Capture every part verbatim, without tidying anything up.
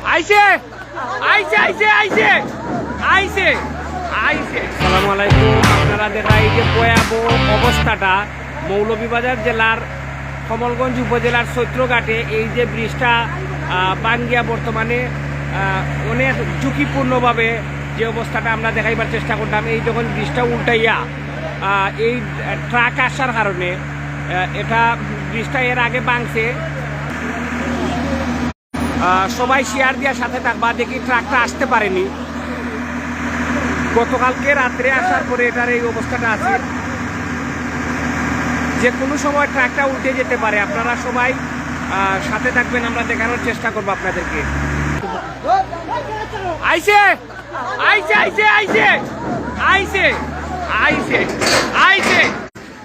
আইছে, আইছে, আইছে, আইছে, আইছে, আইছে। আসসালামু আলাইকুম। আপনারা দেখা এই যে ভয়াবহ অবস্থাটা, মৌলভীবাজার জেলার কমলগঞ্জ উপজেলার চৈত্রঘাটে এই যে ব্রিজটা, আহ, ভাঙ্গিয়া বর্তমানে, আহ, অনেক ঝুঁকিপূর্ণভাবে যে অবস্থাটা আমরা দেখাইবার চেষ্টা করলাম, এই যখন ব্রিজটা উল্টাইয়া, আহ, এই, আহ, ট্রাক আসার কারণে, আহ, এটা ব্রিজটা এর আগে ভাঙছে। আহ, সবাই শেয়ার দিয়া সাথে থাকবা, দেখি ট্রাকটা আসতে পারেনি। গতকালকে রাত্রে আসার পরে এটার এই অবস্থাটা আছে। যে কোনো সময় ট্রাকটা উল্টে যেতে পারে, আপনারা সবাই, আহ, সাথে থাকবেন, আমরা দেখানোর চেষ্টা করবো আপনাদেরকে। আইছে, আইছে, আইছে, আইছে, আইছে, আইছে, আইছে।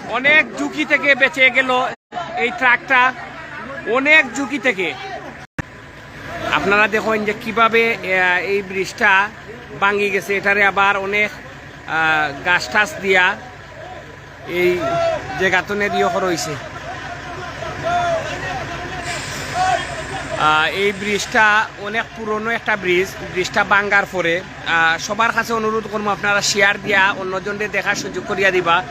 অনেক ঝুঁকি থেকে বেঁচে গেল এই ট্রাকটা, অনেক ঝুঁকি থেকে। আপনারা দেখইন যে কিভাবে, আহ, এই ব্রিজটা ভাঙ্গি গেছে, এটারে আবার অনেক, আহ, গাছ টাছ দিয়া এই জাগাতনে দিয়ে করা হইছে। আহ, এই ব্রিজটা অনেক পুরনো একটা ব্রিজ। ব্রিজটা ভাঙ্গার পরে, আহ, সবার কাছে অনুরোধ করবো আপনারা শেয়ার দিয়া অন্যজনরে দেখার সুযোগ করিয়া দিবা।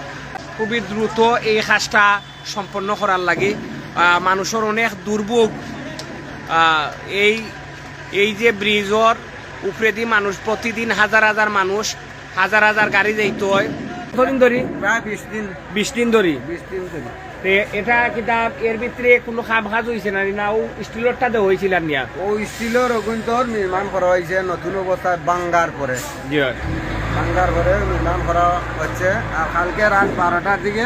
খুবই দ্রুত এই কাজটা সম্পন্ন করার লাগি, আহ, মানুষের অনেক দুর্ভোগ। আহ, এই, এই যে ব্রিজর উপরেদি মানুষ, প্রতিদিন হাজার হাজার মানুষ, হাজার হাজার গাড়ি যাইতে হয়। কতদিন ধরি? প্রায় বিশ দিন। বিশ দিন ধরি? বিশ দিন ধরি। তে এটা কিতা এর ভিতরে কোনো কাম কাজ হইছে না, না ও স্টিলরটা দেওয়া হইছিল আর নিয়া? ও স্টিলর অগুন্তর নির্মাণ করা হয়েছে নতুন অবস্থায় ভাঙ্গার পরে। জি হয়। ভাঙ্গার পরে নির্মাণ করা হচ্ছে। আর কালকে রাত বারোটার দিকে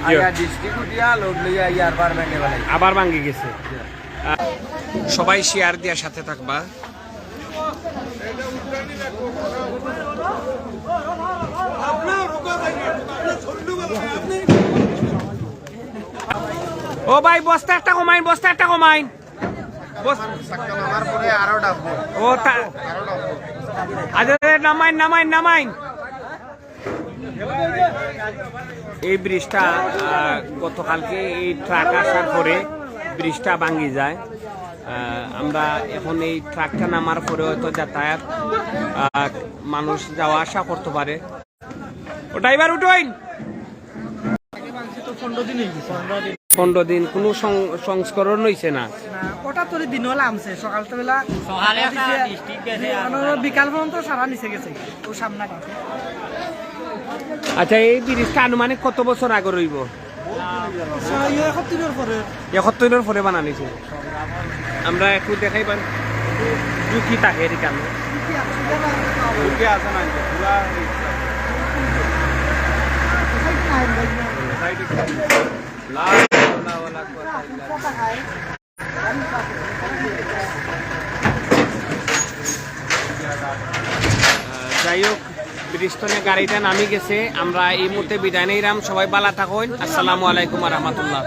আইয়া ডিস্ট্রিক্ট উঠিয়া লোড লইয়া আইয়া আরবার ভেঙে বেলাই। আবার ভাঙ্গি গেছে। আহ, সবাই শেয়ার দিয়া সাথে থাকবা। ও ভাই, বস্তা একটা কমাইন, বস্তা একটা কমাইন। বস- আমার পরে আরো ডাকবো। ও তা- আচ্ছা, নামাইন, নামাইন, নামাইন। এই ব্রিজটা, আহ, গতকালকে এই ট্রাক আসার পরে ব্রিজটা ভাঙি যায়। আহ, আমরা এখন এই ট্রাকটা নামার পরে হয়তো যাতায়াত, আহ, মানুষ যাওয়া আসা করতে পারে। ও ড্রাইভার উঠইন। পনেরো দিন কোনো সং-, সংস্করণ হইছে না। না, ওটা তোর দিনও লামছে, সকালবেলা সকালে একটা দিছে, বৃষ্টি গেছে, আর মানে, বিকাল পর্যন্ত সারা নিচে গেছে, ও সামনাটা। আচ্ছা, এই ব্রিজটা আনুমানিক কত বছর আগর হইব? একাত্তরের পরে। একাত্তরের পরে বানানিছে। আমরা একটু দেখাইবার ঝুঁকি থাকে এর কারণে। ঝুঁকি আছে না, পুরা রিস্ক আছে। লা হাওলা ওয়ালা কুওয়াতা ইল্লা বিল্লাহ। আহ, যাই হোক, ব্রিজ তনে গাড়িটা নামি গেছে। আমরা এই মুহূর্তে বিদায় নিলাম। সবাই ভালা থাকইন। আসসালামু আলাইকুম ওয়া রাহমাতুল্লাহ।